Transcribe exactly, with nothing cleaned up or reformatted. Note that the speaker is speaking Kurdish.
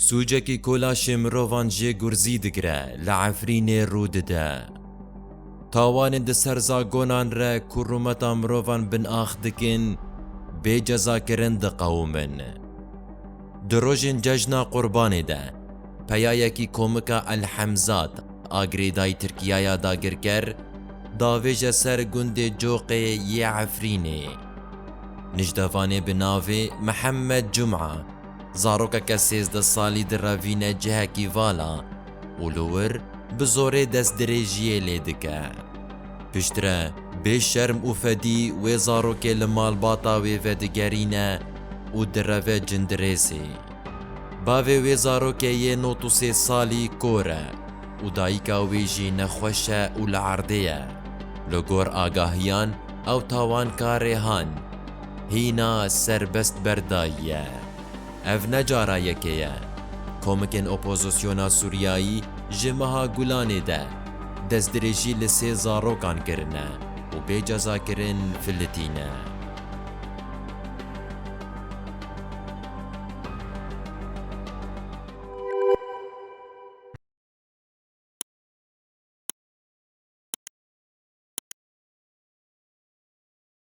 Sûcekî ku laşê mirovan jê gurzî digire, li Efrînê rû dide. Tawanên di ser zagonan re ku rûmeta mirovan binax dikin, bê cezakirin diqewimin. Di rojên cejna Qurbanê de, peyayekî komika El Hemzat a girêdayî Tirkiyaya dagirker, davêje ser gundê Coqê yê Efrînê. Nijdevanê bi navê Mihemed Cuma, zarokeke sêzdeh salî direvîne cihekî vala û li wir bi zorê destdirêjiyê lê dike. Piştre bê şerm û fedî wê zarokê li malbata wê vedigerîne û direve cindirêsê. Bavê wê zarokê yê nod û sê salî kor e û dayika wê jî nexweş e û li erdê ye. Li gor agahiyan ew tawankarê han hîna serbest berdayiye. Ev ne cara yekê ye. Komikên opozisyona Sûriyayî ji meha Gulanê de destdirêjî li sê zarokan kirine û bê cezakirin filitîne.